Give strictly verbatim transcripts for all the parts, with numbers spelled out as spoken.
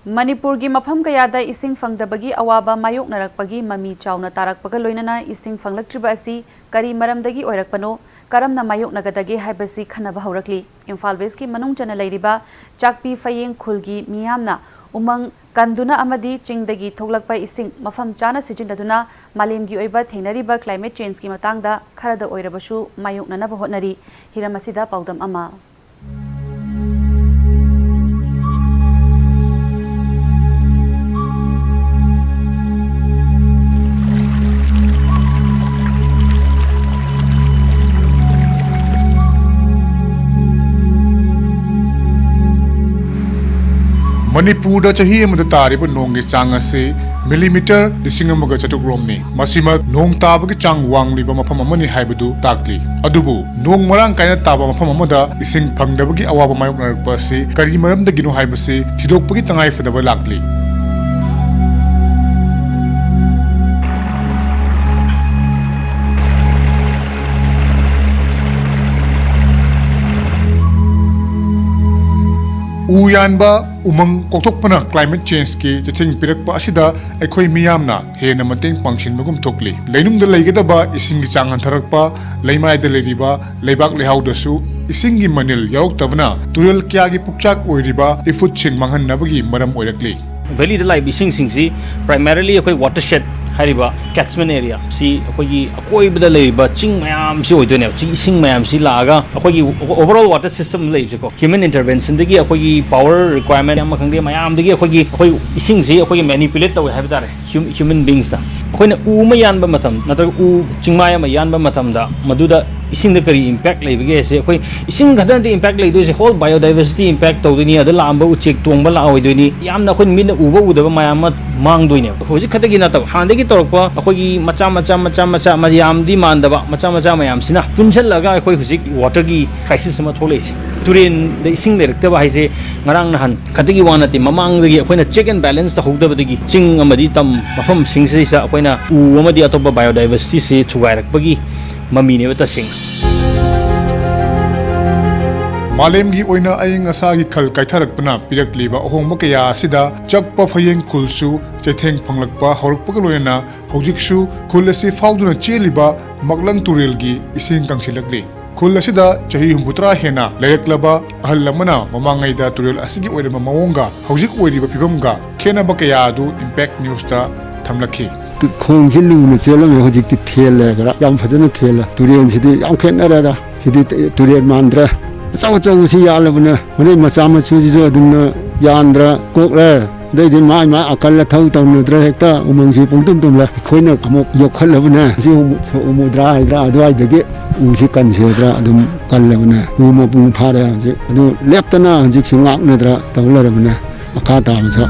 ꯃꯅꯤꯄꯨꯔꯒꯤ ꯃꯐꯝ ꯀꯌꯥꯗ ꯏꯁꯤꯡ ꯐꯪꯗꯕꯒꯤ ꯑꯋꯥꯕ ꯃꯥꯌꯣꯛꯅꯔꯛꯄꯒꯤ ꯃꯃꯤ ꯆꯥꯎꯅ ꯇꯥꯔꯛꯄꯒ ꯂꯣꯏꯅꯅ ꯏꯁꯤꯡ ꯐꯪꯂꯛꯇ꯭ꯔꯤꯕ ꯑꯁꯤ ꯀꯔꯤ ꯃꯔꯝꯗꯒꯤ ꯑꯣꯏꯔꯛꯄꯅꯣ, ꯀꯔꯝꯅ ꯃꯥꯌꯣꯛꯅꯒꯗꯒꯦ ꯍꯥꯏꯕꯁꯤ ꯈꯟꯅꯕ ꯍꯧꯔꯛꯂꯤ꯫ ꯏꯝꯐꯥꯜ ꯋꯦꯁꯀꯤ ꯃꯅꯨꯡ ꯆꯟꯅ ꯂꯩꯔꯤꯕ ꯆꯥꯛꯄꯤ ꯐꯌꯦꯡ ꯈꯨꯜꯒꯤ ꯃꯤꯌꯥꯝꯅ ꯎꯃꯪ ꯀꯟꯗꯨꯅ ꯑꯃꯗꯤ ꯆꯤꯡꯗꯒꯤ ꯊꯣꯛꯂꯛꯄ ꯏꯁꯤꯡ ꯃꯐꯝ ꯆꯥꯅ ꯁꯤꯖꯤꯟꯅꯗꯨꯅ ꯃꯥꯂꯦꯝꯒꯤ ꯑꯣꯏꯕ ꯊꯦꯡꯅꯔꯤꯕ climate changeꯀꯤ ꯃꯇꯥꯡꯗ ꯈꯔꯗ ꯑꯣꯏꯔꯕꯁꯨ ꯃꯥꯌꯣꯛꯅꯅꯕ ꯍꯣꯠꯅꯔꯤ꯫ ꯍꯤꯔꯝ ꯑꯁꯤꯗ ꯄꯥꯎꯗꯝ ꯑꯃ꯫ ꯃꯅꯤꯄꯨꯔꯗ ꯆꯍꯤ ꯑꯃꯗ ꯇꯥꯔꯤꯕ ꯅꯣꯡꯒꯤ ꯆꯥꯡ ꯑꯁꯤ ꯃꯤꯂꯤꯃꯤꯇꯔ ꯂꯤꯁꯤꯡ ꯑꯃꯒ ꯆꯥꯇ꯭ꯔꯨꯛ ꯔꯣꯝꯅꯤ꯫ ꯃꯁꯤꯃꯛ ꯅꯣꯡ ꯇꯥꯕꯒꯤ ꯆꯥꯡ ꯋꯥꯡꯂꯤꯕ ꯃꯐꯝ ꯑꯃꯅꯤ ꯍꯥꯏꯕꯗꯨ ꯇꯥꯛꯂꯤ꯫ ꯑꯗꯨꯕꯨ ꯅꯣꯡ ꯃꯔꯥꯡ ꯀꯥꯏꯅ ꯇꯥꯕ ꯃꯐꯝ ꯑꯃꯗ ꯏꯁꯤꯡ ꯐꯪꯗꯕꯒꯤ ꯑꯋꯥꯕ ꯃꯥꯌꯣꯛꯅꯔꯛꯄ ꯑꯁꯤ ꯀꯔꯤ ꯃꯔꯝꯗꯒꯤꯅꯣ ꯍꯥꯏꯕꯁꯤ ꯊꯤꯗꯣꯛꯄꯒꯤ ꯇꯉꯥꯏꯐꯗꯕ ꯂꯥꯛꯂꯤ꯫ ꯎ ꯌꯥꯟꯕ, ꯎꯃꯪ ꯀꯣꯛꯊꯣꯛꯄꯅ climate changeꯀꯤ ꯆꯩꯊꯦꯡ ꯄꯤꯔꯛꯄ ꯑꯁꯤꯗ ꯑꯩꯈꯣꯏ ꯃꯤꯌꯥꯝꯅ ꯍꯦꯟꯅ ꯃꯇꯦꯡ ꯄꯥꯡꯁꯤꯟꯕꯒꯨꯝ ꯊꯣꯛꯂꯤ꯫ ꯂꯩꯅꯨꯡꯗ ꯂꯩꯒꯗꯕ ꯏꯁꯤꯡꯒꯤ ꯆꯥꯡ ꯍꯟꯊꯔꯛꯄ, ꯂꯩꯃꯥꯏꯗ ꯂꯩꯔꯤꯕ ꯂꯩꯕꯥꯛ ꯂꯩꯍꯥꯎꯗꯁꯨ ꯏꯁꯤꯡꯒꯤ ꯃꯅꯤꯜ ꯌꯥꯎꯔꯛꯇꯕꯅ ꯇꯨꯔꯦꯜ ꯀꯌꯥꯒꯤ ꯄꯨꯛꯆꯥꯛ ꯑꯣꯏꯔꯤꯕ ꯏꯐꯨꯠꯁꯤꯡ ꯃꯥꯡꯍꯟꯅꯕꯒꯤ ꯃꯔꯝ ꯑꯣꯏꯔꯛꯂꯤ꯫ ꯚꯦꯂꯤꯗ ꯂꯥꯛꯏꯕ ꯏꯁꯤꯡꯁꯤꯡꯁꯤ primarily ꯑꯩꯈꯣꯏ watershed ꯍꯥꯏꯔꯤꯕ catchment area ꯁꯤ ꯑꯩꯈꯣꯏꯒꯤ ꯑꯀꯣꯏꯕꯗ ꯂꯩꯔꯤꯕ ꯆꯤꯡ ꯃꯌꯥꯝꯁꯤ ꯑꯣꯏꯗꯣꯏꯅꯦꯕ꯫ ꯁꯤ ꯏꯁꯤꯡ ꯃꯌꯥꯝꯁꯤ ꯂꯥꯛꯑꯒ ꯑꯩꯈꯣꯏꯒꯤ overall water system ꯂꯩꯕꯁꯦꯀꯣ, human interventionꯗꯒꯤ ꯑꯩꯈꯣꯏꯒꯤ power requirement ꯑꯃ ꯈꯪꯗꯦ, ꯃꯌꯥꯝꯗꯒꯤ ꯑꯩꯈꯣꯏꯒꯤ, ꯑꯩꯈꯣꯏ ꯏꯁꯤꯡꯁꯤ ꯑꯩꯈꯣꯏꯒꯤ manipulate ꯇꯧꯋꯦ ꯍꯥꯏꯕ ꯇꯥꯔꯦ꯫ Hum-, human beingsꯇ ꯑꯩꯈꯣꯏꯅ ꯎ ꯑꯃ ꯌꯥꯟꯕ ꯃꯇꯝ ꯅꯠꯇ꯭ꯔꯒ ꯎ ꯆꯤꯡꯃꯥꯏ ꯑꯃ ꯌꯥꯟꯕ ꯃꯇꯝꯗ ꯃꯗꯨꯗ ꯏꯁꯤꯡꯗ ꯀꯔꯤ impact ꯂꯩꯕꯒꯦ ꯍꯥꯏꯁꯦ, ꯑꯩꯈꯣꯏ ꯏꯁꯤꯡ ꯈꯛꯇ ꯅꯠꯇꯦ impact ꯂꯩꯗꯣꯏꯁꯦ, whole biodiversity impact ꯇꯧꯗꯣꯏꯅꯤ, ꯑꯗ ꯂꯥꯛꯑꯝꯕ ꯎꯆꯦꯛ ꯇꯣꯡꯕ ꯂꯥꯛꯑꯣꯏꯗꯣꯏꯅꯤ꯫ ꯌꯥꯝꯅ ꯑꯩꯈꯣꯏꯅ ꯃꯤꯠꯅ ꯎꯕ ꯎꯗꯕ ꯃꯌꯥꯝ ꯑꯃ ꯃꯥꯡꯗꯣꯏꯅꯦꯕ꯫ ꯍꯧꯖꯤꯛ ꯈꯛꯇꯒꯤ ꯅꯠꯇꯕ, ꯍꯥꯟꯅꯗꯒꯤ ꯇꯧꯔꯛꯄ ꯑꯩꯈꯣꯏꯒꯤ ꯃꯆꯥ ꯃꯆꯥ ꯃꯆꯥ ꯃꯆꯥ ꯃꯌꯥꯝꯗꯤ ꯃꯥꯟꯗꯕ ꯃꯆꯥ ꯃꯆꯥ ꯃꯌꯥꯝꯁꯤꯅ ꯄꯨꯟꯁꯤꯜꯂꯒ ꯑꯩꯈꯣꯏ ꯍꯧꯖꯤꯛ waterꯒꯤ crisis ꯑꯃ ꯊꯣꯛꯂꯛꯏꯁꯦ꯫ ꯇꯨꯔꯦꯟꯗ ꯏꯁꯤꯡ ꯂꯩꯔꯛꯇꯕ ꯍꯥꯏꯁꯦ ꯉꯔꯥꯡ ꯅꯍꯥꯟ ꯈꯛꯇꯒꯤ ꯋꯥ ꯅꯠꯇꯦ, ꯃꯃꯥꯡꯗꯒꯤ ꯑꯩꯈꯣꯏꯅ check and balance ꯇꯧꯍꯧꯗꯕꯗꯒꯤ ꯆꯤꯡ ꯑꯃꯗꯤ ꯇꯝ ꯃꯐꯝꯁꯤꯡꯁꯤꯗꯩꯁꯤꯗ ꯑꯩꯈꯣꯏꯅ ꯎ ꯑꯃꯗꯤ ꯑꯇꯣꯞꯄ biodiversityꯁꯤ ꯊꯨꯒꯥꯏꯔꯛꯄꯒꯤ ꯃꯃꯤꯅꯦꯕ ꯇꯁꯦꯡꯅ꯫ ꯃꯥꯂꯦꯝꯒꯤ ꯑꯣꯏꯅ ꯑꯏꯪ ꯑꯁꯥꯒꯤ ꯈꯜ ꯀꯥꯏꯊꯔꯛꯄꯅ ꯄꯤꯔꯛꯂꯤꯕ ꯑꯍꯣꯡꯕ ꯀꯌꯥ ꯑꯁꯤꯗ ꯆꯛꯄ ꯐꯌꯦꯡ ꯈꯨꯜꯁꯨ ꯆꯩꯊꯦꯡ ꯐꯪꯂꯛꯄ ꯍꯧꯔꯛꯄꯒ ꯂꯣꯏꯅꯅ ꯍꯧꯖꯤꯛꯁꯨ ꯈꯨꯜ ꯑꯁꯤ ꯐꯥꯎꯗꯨꯅ ꯆꯦꯜꯂꯤꯕ ꯃꯛꯂꯪ ꯇꯨꯔꯦꯜꯒꯤ ꯏꯁꯤꯡ ꯀꯪꯁꯤꯜꯂꯛꯂꯤ꯫ ꯈꯨꯜ ꯑꯁꯤꯗ ꯆꯍꯤ ꯍꯨꯝꯐꯨꯇꯔꯥ ꯍꯦꯟꯅ ꯂꯩꯔꯛꯂꯕ ꯑꯍꯜ ꯑꯃꯅ ꯃꯃꯥꯡꯉꯩꯗ ꯇꯨꯔꯦꯜ ꯑꯁꯤꯒꯤ ꯑꯣꯏꯔꯝꯕ ꯃꯑꯣꯡꯒ ꯍꯧꯖꯤꯛ ꯑꯣꯏꯔꯤꯕ ꯐꯤꯕꯝꯒ ꯈꯦꯠꯅꯕ ꯀꯌꯥ ꯑꯗꯨ ꯏꯝꯄꯦꯛ ꯅ꯭ꯌꯨꯁꯇ ꯊꯝꯂꯛꯈꯤ꯫ ꯈꯣꯡꯁꯤ ꯂꯨꯅ ꯆꯦꯜꯂꯝꯃꯦ, ꯍꯧꯖꯤꯛꯇꯤ ꯊꯦꯜꯂꯦ, ꯈꯔ ꯌꯥꯝ ꯐꯖꯅ ꯊꯦꯜꯂꯦ꯫ ꯇꯨꯔꯦꯜꯁꯤꯗꯤ ꯌꯥꯝ ꯈꯦꯠꯅꯔꯦꯗ꯫ ꯁꯤꯗꯤ ꯇꯨꯔꯦꯜ ꯃꯥꯟꯗ꯭ꯔꯦ, ꯑꯆꯧ ꯑꯆꯧꯕꯁꯤ ꯌꯥꯜꯂꯕꯅꯦ꯫ ꯍꯣꯔꯦꯟ ꯃꯆꯥ ꯃꯁꯨꯁꯤꯁꯨ ꯑꯗꯨꯝꯅ ꯌꯥꯟꯗ꯭ꯔ ꯀꯣꯛꯂꯦ꯫ ꯑꯗꯩꯗꯤ ꯃꯥꯏ ꯃꯥꯏ ꯑꯀꯜ ꯑꯊꯧ ꯇꯧꯅꯗ꯭ꯔꯦ, ꯍꯦꯛꯇ ꯎꯃꯪꯁꯤ ꯄꯨꯡꯇꯨꯝ ꯇꯨꯝꯂꯦ꯫ ꯑꯩꯈꯣꯏꯅ ꯑꯃꯨꯛ ꯌꯣꯛꯈꯠꯂꯕꯅꯦ꯫ ꯁꯤ ꯎꯃꯨꯗ꯭ꯔꯥ ꯍꯥꯏꯗ꯭ꯔꯥ ꯑꯗꯨꯋꯥꯏꯗꯒꯤ ꯎꯁꯤ ꯀꯟꯁꯦꯗ꯭ꯔꯥ ꯑꯗꯨꯝ ꯀꯜꯂꯕꯅꯦ꯫ ꯎ ꯃꯄꯨꯡ ꯐꯥꯔꯦ ꯍꯧꯖꯤꯛ꯫ ꯑꯗꯨ ꯂꯦꯞꯇꯅ ꯍꯧꯖꯤꯛꯁꯤ ꯉꯥꯛꯅꯗ꯭ꯔꯥ ꯇꯧ ꯂꯩꯔꯕꯅꯦ꯫ ꯃꯈꯥ ꯇꯥꯕꯁꯨ꯫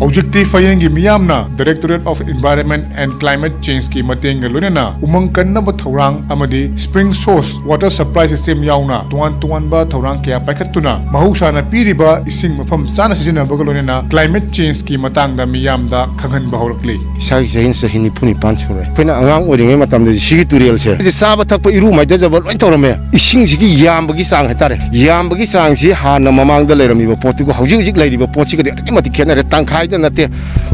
ꯍꯧꯖꯤꯛꯇꯤ ꯐꯌꯦꯡꯒꯤ ꯃꯤꯌꯥꯝꯅ Directorate of Environment and Climate Changeꯀꯤ ꯃꯇꯦꯡꯒ ꯂꯣꯏꯅꯅ ꯎꯃꯪ ꯀꯟꯅꯕ ꯊꯧꯔꯥꯡ ꯑꯃꯗꯤ spring source water supply system ꯌꯥꯎꯅ ꯇꯣꯉꯥꯟ ꯇꯣꯉꯥꯟꯕ ꯊꯧꯔꯥꯡ ꯀꯌꯥ ꯄꯥꯏꯈꯠꯇꯨꯅ ꯃꯍꯧꯁꯥꯅ ꯄꯤꯔꯤꯕ ꯏꯁꯤꯡ ꯃꯐꯝ ꯆꯥꯅ ꯁꯤꯖꯤꯟꯅꯕꯒ ꯂꯣꯏꯅꯅ climate changeꯀꯤ ꯃꯇꯥꯡꯗ ꯃꯤꯌꯥꯝꯗ ꯈꯪꯍꯟꯕ ꯍꯧꯔꯛꯂꯤ꯫ ꯏꯁꯥꯒꯤ ꯆꯍꯤ ꯆꯍꯤ ꯅꯤꯐꯨ ꯅꯤꯄꯥꯟ ꯁꯨꯔꯦ꯫ ꯑꯩꯈꯣꯏꯅ ꯑꯉꯥꯡ ꯑꯣꯏꯔꯤꯉꯩ ꯃꯇꯝꯗ ꯁꯤꯒꯤ ꯇꯨꯔꯦꯜꯁꯦ ꯍꯥꯏꯗꯤ ꯆꯥꯕ ꯊꯛꯄ, ꯏꯔꯨ ꯃꯥꯏꯊꯖꯕ ꯂꯣꯏ ꯇꯧꯔꯝꯃꯦ꯫ ꯏꯁꯤꯡꯁꯤꯒꯤ ꯌꯥꯝꯕꯒꯤ ꯆꯥꯡ ꯍꯥꯏꯇꯥꯔꯦ, ꯌꯥꯝꯕꯒꯤ ꯆꯥꯡꯁꯤ ꯍꯥꯟꯅ ꯃꯃꯥꯡꯗ ꯂꯩꯔꯝꯃꯤꯕ ꯄꯣꯠꯇꯨꯒ ꯍꯧꯖꯤꯛ ꯍꯧꯖꯤꯛ ꯂꯩꯔꯤꯕ ꯄꯣꯠꯁꯤꯒꯗꯤ ꯑꯗꯨꯛꯀꯤ ꯃꯇꯤꯛ ꯈꯦꯠꯅꯔꯦ꯫ ꯇꯪꯈꯥꯏꯗ ꯅꯠꯇꯦ,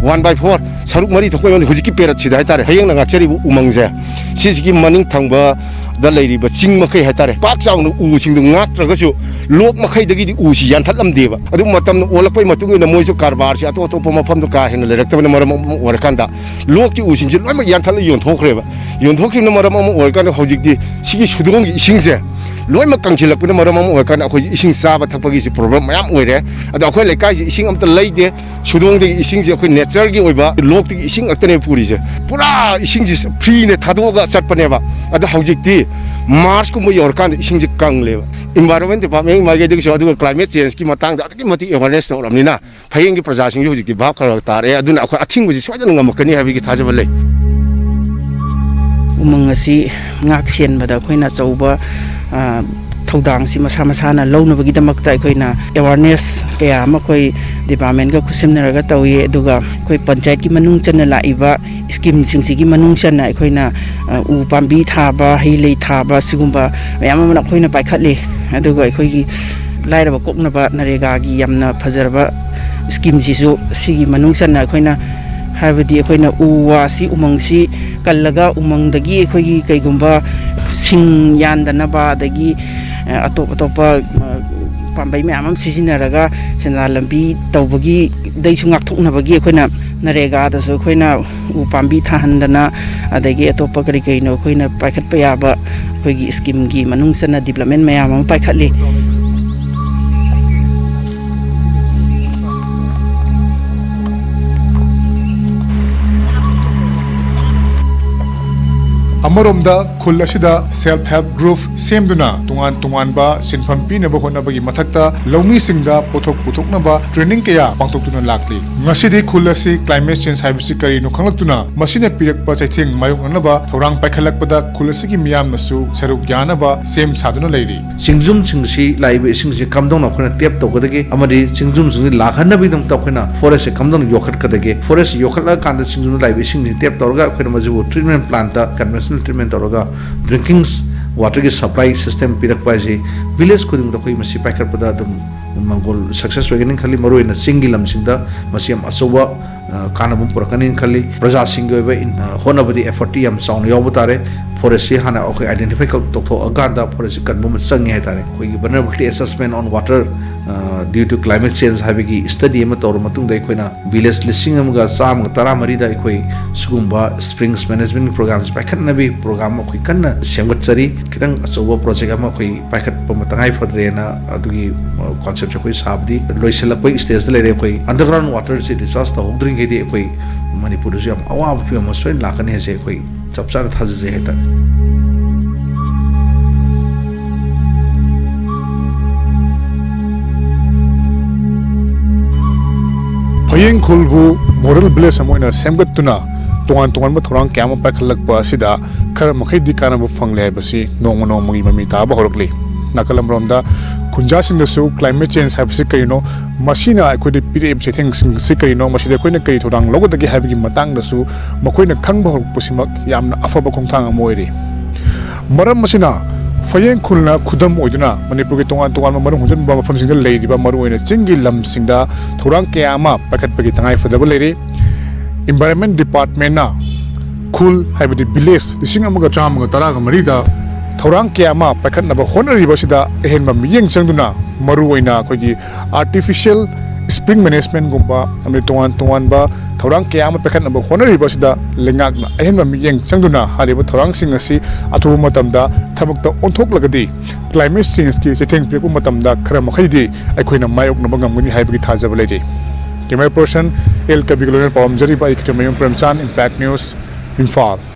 one by four, ꯁꯔꯨꯛ ꯃꯔꯤ ꯊꯣꯛꯄ ꯌꯣꯟꯗꯦ꯫ ꯍꯧꯖꯤꯛꯀꯤ ꯄꯦꯔꯠꯁꯤꯗ ꯍꯥꯏꯇꯥꯔꯦ, ꯍꯌꯦꯡꯅ ꯉꯥꯛꯆꯔꯤꯕ ꯎꯃꯪꯁꯦ, ꯁꯤꯁꯤꯒꯤ ꯃꯅꯤꯡ ꯊꯪꯕꯗ ꯂꯩꯔꯤꯕ ꯆꯤꯡ ꯃꯈꯩ ꯍꯥꯏꯇꯥꯔꯦ, ꯄꯥꯛ ꯆꯥꯎꯅ ꯎꯁꯤꯡꯗꯨ ꯉꯥꯛꯇ꯭ꯔꯒꯁꯨ ꯂꯣꯛ ꯃꯈꯩꯗꯒꯤꯗꯤ ꯎꯁꯤ ꯌꯥꯟꯊꯠꯂꯝꯗꯦꯕ꯫ ꯑꯗꯨ ꯃꯇꯝꯅ ꯑꯣꯜꯂꯛꯄꯒꯤ ꯃꯇꯨꯡ ꯏꯟꯅ ꯃꯣꯏꯁꯨ ꯀꯔꯕꯥꯔꯁꯤ ꯑꯇꯣꯞ ꯑꯇꯣꯞꯄ ꯃꯐꯝꯗ ꯀꯥ ꯍꯦꯟꯅ ꯂꯩꯔꯛꯇꯕꯅ ꯃꯔꯝ ꯑꯃ ꯑꯣꯏꯔꯀꯥꯟꯗ ꯂꯣꯛꯀꯤ ꯎꯁꯤꯡꯁꯤ ꯂꯣꯏꯅꯃꯛ ꯌꯥꯟꯊꯠꯂ ꯌꯣꯟꯊꯣꯛꯈ꯭ꯔꯦꯕ꯫ ꯌꯣꯟꯊꯣꯛꯈꯤꯕꯅ ꯃꯔꯝ ꯑꯃ ꯑꯣꯏꯔꯀꯥꯟꯗ ꯍꯧꯖꯤꯛꯇꯤ ꯁꯤꯒꯤ ꯁꯨꯗꯣꯡꯒꯤ ꯏꯁꯤꯡꯁꯦ ꯂꯣꯏꯅꯃꯛ ꯀꯪꯁꯤꯜꯂꯛꯄꯅ ꯃꯔꯝ ꯑꯃ ꯑꯣꯏꯔꯀꯥꯟꯗ ꯑꯩꯈꯣꯏꯁꯦ ꯏꯁꯤꯡ ꯆꯥꯕ ꯊꯛꯄꯒꯤꯁꯨ problem ꯃꯌꯥꯝ ꯑꯣꯏꯔꯦ꯫ ꯑꯗꯣ ꯑꯩꯈꯣꯏ ꯂꯩꯀꯥꯏꯁꯤ ꯏꯁꯤꯡ ꯑꯝꯇ ꯂꯩꯇꯦ꯫ ꯁꯨꯗꯣꯡꯗꯒꯤ ꯏꯁꯤꯡꯁꯦ ꯑꯩꯈꯣꯏ natureꯒꯤ ꯑꯣꯏꯕ ꯂꯣꯛꯇꯒꯤ ꯏꯁꯤꯡ ꯉꯥꯛꯇꯅꯦ ꯄꯨꯔꯤꯁꯦ꯫ ꯄꯨꯔꯥ ꯏꯁꯤꯡꯁꯦ freeꯅ ꯊꯥꯗꯣꯛꯑꯒ ꯆꯠꯄꯅꯦꯕ꯫ ꯑꯗꯣ ꯍꯧꯖꯤꯛꯇꯤ Marchꯀꯨꯝꯕ ꯌꯧꯔꯀꯥꯟꯗ ꯏꯁꯤꯡꯁꯦ ꯀꯪꯂꯦꯕ꯫ Environment Department ꯃꯥꯏꯀꯩꯗꯒꯤꯁꯨ ꯑꯗꯨꯒ climate changeꯀꯤ ꯃꯇꯥꯡꯗ ꯑꯗꯨꯛꯀꯤ ꯃꯇꯤꯛ awareness ꯇꯧꯔꯕꯅꯤꯅ ꯐꯌꯦꯡꯒꯤ ꯄ꯭ꯔꯖꯥꯁꯤꯡꯁꯨ ꯍꯧꯖꯤꯛꯇꯤ ꯚꯥꯞ ꯈꯔ ꯈꯔ ꯇꯥꯔꯛꯑꯦ꯫ ꯑꯗꯨꯅ ꯑꯩꯈꯣꯏ ꯑꯊꯤꯡꯕꯁꯤ ꯁꯣꯏꯗꯅ ꯉꯝꯃꯛꯀꯅꯤ ꯍꯥꯏꯕꯒꯤ ꯊꯥꯖꯕ ꯂꯩ꯫ ꯎꯃꯪ ꯑꯁꯤ ꯉꯥꯛ ꯁꯦꯟꯕꯗ ꯑꯩꯈꯣꯏꯅ ꯑꯆꯧꯕ, ꯑ, ꯊꯧꯗꯥꯡꯁꯤ ꯃꯁꯥ ꯃꯁꯥꯅ ꯂꯧꯅꯕꯒꯤꯗꯃꯛꯇ ꯑꯩꯈꯣꯏꯅ awareness ꯀꯌꯥ ꯑꯃ ꯑꯩꯈꯣꯏ departmentꯀ ꯈꯨꯠꯁꯝꯅꯔꯒ ꯇꯧꯏ꯫ ꯑꯗꯨꯒ ꯑꯩꯈꯣꯏ ꯄꯟꯆꯥꯌꯠꯀꯤ ꯃꯅꯨꯡ ꯆꯟꯅ ꯂꯥꯛꯏꯕ schemeꯁꯤꯡꯁꯤꯒꯤ ꯃꯅꯨꯡ ꯆꯟꯅ ꯑꯩꯈꯣꯏꯅ, ꯑ, ꯎ ꯄꯥꯝꯕꯤ ꯊꯥꯕ, ꯍꯩ ꯂꯩ ꯊꯥꯕ, ꯁꯤꯒꯨꯝꯕ ꯃꯌꯥꯝ ꯑꯃ ꯑꯩꯈꯣꯏꯅ ꯄꯥꯏꯈꯠꯂꯤ꯫ ꯑꯗꯨꯒ ꯑꯩꯈꯣꯏꯒꯤ ꯂꯥꯏꯔꯕ ꯀꯣꯛꯅꯕ ꯅꯔꯦꯒꯥꯒꯤ ꯌꯥꯝꯅ ꯐꯖꯔꯕ ꯁ꯭ꯀꯤꯝꯁꯤꯁꯨ ꯁꯤꯒꯤ ꯃꯅꯨꯡ ꯆꯟꯅ ꯑꯩꯈꯣꯏꯅ, ꯍꯥꯏꯕꯗꯤ ꯑꯩꯈꯣꯏꯅ ꯎ ꯋꯥꯁꯤ, ꯎꯃꯪꯁꯤ ꯀꯜꯂꯒ ꯎꯃꯪꯗꯒꯤ ꯑꯩꯈꯣꯏꯒꯤ ꯀꯩꯒꯨꯝꯕ ꯁꯤꯡ ꯌꯥꯟꯗꯅꯕ, ꯑꯗꯒꯤ ꯑꯇꯣꯞ ꯑꯇꯣꯞꯄ ꯄꯥꯝꯕꯩ ꯃꯌꯥꯝ ꯑꯃ ꯁꯤꯖꯤꯟꯅꯔꯒ ꯁꯦꯟꯗꯥꯟ ꯂꯝꯕꯤ ꯇꯧꯕꯒꯤꯗꯩꯁꯨ ꯉꯥꯛꯊꯣꯛꯅꯕꯒꯤ ꯑꯩꯈꯣꯏꯅ ꯅꯔꯦꯒꯥꯗꯁꯨ ꯑꯩꯈꯣꯏꯅ ꯎ ꯄꯥꯝꯕꯤ ꯊꯥꯍꯟꯗꯅ, ꯑꯗꯒꯤ ꯑꯇꯣꯞꯄ ꯀꯔꯤ ꯀꯔꯤꯅꯣ ꯑꯩꯈꯣꯏꯅ ꯄꯥꯏꯈꯠꯄ ꯌꯥꯕ ꯑꯩꯈꯣꯏꯒꯤ ꯁ꯭ꯀꯤꯝꯒꯤ ꯃꯅꯨꯡ ꯆꯟꯅ ꯗꯤꯕ꯭ꯂꯞꯃꯦꯟ ꯃꯌꯥꯝ ꯑꯃ ꯄꯥꯏꯈꯠꯂꯤ꯫ ꯑꯃꯔꯣꯝꯗ ꯈꯨꯜ ꯑꯁꯤꯗ self help group ꯁꯦꯝꯗꯨꯅ ꯇꯣꯉꯥꯟ ꯇꯣꯉꯥꯟꯕ ꯁꯤꯟꯐꯝ ꯄꯤꯅꯕ ꯍꯣꯠꯅꯕꯒꯤ ꯃꯊꯛꯇ ꯂꯧꯃꯤꯁꯤꯡꯗ ꯄꯣꯠꯊꯣꯛ ꯄꯨꯊꯣꯛꯅꯕ training ꯀꯌꯥ ꯄꯥꯡꯊꯣꯛꯇꯨꯅ ꯂꯥꯛꯂꯤ꯫ ꯉꯁꯤꯗꯤ ꯈꯨꯜ ꯑꯁꯤ climate change ꯍꯥꯏꯕꯁꯤ ꯀꯔꯤꯅꯣ ꯈꯪꯂꯛꯇꯨꯅ ꯃꯁꯤꯅ ꯄꯤꯔꯛꯄ ꯆꯩꯊꯦꯡ ꯃꯥꯌꯣꯛꯅꯅꯕ ꯊꯧꯔꯥꯡ ꯄꯥꯏꯈꯠꯂꯛꯄꯗ ꯈꯨꯜ ꯑꯁꯤꯒꯤ ꯃꯤꯌꯥꯝꯅꯁꯨ ꯁꯔꯨꯛ ꯌꯥꯅꯕ ꯁꯦꯝ ꯁꯥꯗꯨꯅ ꯂꯩꯔꯤ꯫ ꯆꯤꯡꯖꯨꯝꯁꯤꯡꯁꯤ ꯂꯥꯛꯏꯕ ꯏꯁꯤꯡꯁꯤ ꯀꯝꯗꯧꯅ ꯑꯩꯈꯣꯏꯅ tap ꯇꯧꯒꯗꯒꯦ ꯑꯃꯗꯤ ꯆꯤꯡꯖꯨꯝꯁꯤꯡꯁꯤ ꯂꯥꯛꯍꯟꯅꯕꯒꯤꯗꯃꯛꯇ ꯑꯩꯈꯣꯏꯅ forest ꯁꯦ ꯀꯝꯗꯧꯅ ꯌꯣꯛꯈꯠꯀꯗꯒꯦ, forest ꯁꯦ ꯌꯣꯛꯈꯠꯂꯀꯥꯟꯗ ꯆꯤꯡꯖꯨꯝꯗ ꯂꯥꯛꯏꯕ ꯏꯁꯤꯡꯁꯤ tap ꯇꯧꯔꯒ ꯑꯩꯈꯣꯏꯅ ꯃꯁꯤꯕꯨ treatment plant ꯇ conventional treatment ꯇꯧꯔꯒ drinking water ꯒꯤ supply system ꯄꯤꯔꯛꯄ ꯍꯥꯏꯁꯤ village ꯈꯨꯗꯤꯡꯃꯛꯇ ꯑꯩꯈꯣꯏ ꯃꯁꯤ ꯄꯥꯏꯈꯠꯄꯗ ꯑꯗꯨꯝ ꯃꯪꯒꯣꯜ success ꯑꯣꯏꯒꯅꯤ ꯈꯜꯂꯤ꯫ ꯃꯔꯨꯑꯣꯏꯅ ꯆꯤꯡꯒꯤ ꯂꯝꯁꯤꯡꯗ ꯃꯁꯤ ꯌꯥꯝ ꯑꯆꯧꯕ ꯑ, ꯀꯥꯟꯅꯕ ꯑꯃ ꯄꯨꯔꯛꯀꯅꯤꯅ ꯈꯜꯂꯤ꯫ ꯄ꯭ꯔꯖꯥꯁꯤꯡꯒꯤ ꯑꯣꯏꯕ ꯏꯟ-, ꯑ, ꯍꯣꯠꯅꯕꯗꯤ effort ꯇꯤ ꯌꯥꯝ ꯆꯥꯎꯅ ꯌꯥꯎꯕ ꯇꯥꯔꯦ꯫ Forest ꯁꯤ ꯍꯥꯟꯅ ꯑꯩꯈꯣꯏ identify ꯀ-, ꯇꯧꯊꯣꯛꯑꯀꯥꯟꯗ forest ꯁꯤ ꯀꯟꯕ ꯑꯃ ꯆꯪꯉꯦ ꯍꯥꯏꯇꯥꯔꯦ꯫ ꯑꯩꯈꯣꯏꯒꯤ vulnerability assessment on water, ꯑ, due to climate change ꯍꯥꯏꯕꯒꯤ study ꯑꯃ ꯇꯧꯔ ꯃꯇꯨꯡꯗ ꯑꯩꯈꯣꯏꯅ village ꯂꯤꯁꯤꯡ ꯑꯃꯒ ꯆꯥꯝꯃꯒ ꯇꯔꯥꯃꯔꯤꯗ ꯑꯩꯈꯣꯏ ꯁꯤꯒꯨꯝꯕ springs management program ꯁꯤ ꯄꯥꯏꯈꯠꯅꯕꯒꯤ program ꯑꯩꯈꯣꯏ ꯀꯟꯅ ꯁꯦꯝꯒꯠꯆꯔꯤ꯫ ꯈꯤꯇꯪ ꯑꯆꯧꯕ project ꯑꯃ ꯑꯩꯈꯣꯏ ꯄꯥꯏꯈꯠꯄ ꯇꯉꯥꯏ ꯐꯗ꯭ꯔꯦꯅ ꯑꯗꯨꯒꯤ, ꯑ, concept ꯁꯦ ꯑꯩꯈꯣꯏ ꯁꯥꯕꯗꯤ ꯂꯣꯏꯁꯤꯜꯂꯛꯄꯒꯤ stage ꯇ ꯂꯩꯔꯦ꯫ ꯑꯩꯈꯣꯏ underground water ꯁꯤ discharge ꯇꯧꯍꯧꯗ꯭ꯔꯤꯉꯩꯗꯤ ꯑꯩꯈꯣꯏ ꯃꯅꯤꯄꯨꯔꯗꯁꯨ ꯌꯥꯝ ꯑꯋꯥꯕ ꯐꯤꯕꯝ ꯑꯃ ꯁꯣꯏꯗꯅ ꯂꯥꯛꯀꯅꯤ ꯍꯥꯏꯁꯦ ꯑꯩꯈꯣꯏ ꯆꯞ ꯆꯥꯅ ꯊꯥꯖꯖꯩ ꯍꯥꯏꯇꯥꯔꯦ꯫ ꯐꯌꯦꯡ ꯈꯨꯜꯕꯨ model village ꯑꯃ ꯑꯣꯏꯅ ꯁꯦꯝꯒꯠꯇꯨꯅ ꯇꯣꯉꯥꯟ ꯇꯣꯉꯥꯟꯕ ꯊꯧꯔꯥꯡ ꯀꯌꯥ ꯑꯃ ꯄꯥꯏꯈꯠꯂꯛꯄ ꯑꯁꯤꯗ ꯈꯔ ꯃꯈꯩꯗꯤ ꯀꯥꯟꯅꯕ ꯐꯪꯂꯦ ꯍꯥꯏꯕꯁꯤ ꯅꯣꯡꯃ ꯅꯣꯡꯃꯒꯤ ꯃꯃꯤ ꯇꯥꯕ ꯍꯧꯔꯛꯂꯤ꯫ ꯅꯥꯀꯜ ꯑꯃꯔꯣꯝꯗ ꯈꯨꯟꯖꯥꯁꯤꯡꯗꯁꯨ climate change ꯍꯥꯏꯕꯁꯤ ꯀꯔꯤꯅꯣ, ꯃꯁꯤꯅ ꯑꯩꯈꯣꯏꯗ ꯄꯤꯔꯛꯏꯕ ꯆꯩꯊꯦꯡꯁꯤꯡꯁꯤ ꯀꯔꯤꯅꯣ, ꯃꯁꯤꯗ ꯑꯩꯈꯣꯏꯅ ꯀꯔꯤ ꯊꯧꯗꯥꯡ ꯂꯧꯒꯗꯒꯦ ꯍꯥꯏꯕꯒꯤ ꯃꯇꯥꯡꯗꯁꯨ ꯃꯈꯣꯏꯅ ꯈꯪꯕ ꯍꯧꯔꯛꯄꯁꯤꯃꯛ ꯌꯥꯝꯅ ꯑꯐꯕ ꯈꯣꯡꯊꯥꯡ ꯑꯃ ꯑꯣꯏꯔꯤ꯫ ꯃꯔꯝ ꯑꯁꯤꯅ ꯐꯌꯦꯡ ꯈꯨꯜꯅ ꯈꯨꯗꯝ ꯑꯣꯏꯗꯨꯅ ꯃꯅꯤꯄꯨꯔꯒꯤ ꯇꯣꯉꯥꯟ ꯇꯣꯉꯥꯟꯕ ꯃꯅꯨꯡ ꯍꯨꯟꯖꯤꯟꯕ ꯃꯐꯝꯁꯤꯡꯗ ꯂꯩꯔꯤꯕ ꯃꯔꯨꯑꯣꯏꯅ ꯆꯤꯡꯒꯤ ꯂꯝꯁꯤꯡꯗ ꯊꯧꯔꯥꯡ ꯀꯌꯥ ꯑꯃ ꯄꯥꯏꯈꯠꯄꯒꯤ ꯇꯉꯥꯏ ꯐꯗꯕ ꯂꯩꯔꯤ꯫ Environment Departmentꯅ ꯈꯨꯜ, ꯍꯥꯏꯕꯗꯤ village ꯂꯤꯁꯤꯡ ꯑꯃꯒ ꯆꯥꯝꯃꯒ ꯇꯔꯥꯒ ꯃꯔꯤꯗ ꯊꯧꯔꯥꯡ ꯀꯌꯥ ꯑꯃ ꯄꯥꯏꯈꯠꯅꯕ ꯍꯣꯠꯅꯔꯤꯕ ꯑꯁꯤꯗ ꯑꯍꯦꯟꯕ ꯃꯤꯠꯌꯦꯡ ꯆꯪꯗꯨꯅ ꯃꯔꯨꯑꯣꯏꯅ ꯑꯩꯈꯣꯏꯒꯤ artificial spring managementꯒꯨꯝꯕ ꯑꯃꯗꯤ ꯇꯣꯉꯥꯟ ꯇꯣꯉꯥꯟꯕ ꯊꯧꯔꯥꯡ ꯀꯌꯥ ꯑꯃ ꯄꯥꯏꯈꯠꯅꯕ ꯍꯣꯠꯅꯔꯤꯕ ꯑꯁꯤꯗ ꯂꯩꯉꯥꯛꯅ ꯑꯍꯦꯟꯕ ꯃꯤꯠꯌꯦꯡ ꯆꯪꯗꯨꯅ ꯍꯥꯏꯔꯤꯕ ꯊꯧꯔꯥꯡꯁꯤꯡ ꯑꯁꯤ ꯑꯊꯨꯕ ꯃꯇꯝꯗ ꯊꯕꯛꯇ ꯑꯣꯟꯊꯣꯛꯂꯒꯗꯤ climate changeꯀꯤ ꯆꯩꯊꯦꯡ ꯄꯤꯔꯛꯄ ꯃꯇꯝꯗ ꯈꯔ ꯃꯈꯩꯗꯤ ꯑꯩꯈꯣꯏꯅ ꯃꯥꯌꯣꯛꯅꯕ ꯉꯝꯒꯅꯤ ꯍꯥꯏꯕꯒꯤ ꯊꯥꯖꯕ ꯂꯩꯔꯤ꯫ Camera person L ꯀꯕꯤꯒ ꯂꯣꯏꯅꯅ ꯄꯥꯎꯔꯝꯖꯔꯤꯕ ꯑꯩ ꯈꯤꯇꯃꯌꯨꯝ ꯄ꯭ꯔꯦꯝꯆꯥꯟ, Impact News, ꯏꯝꯐꯥꯜ꯫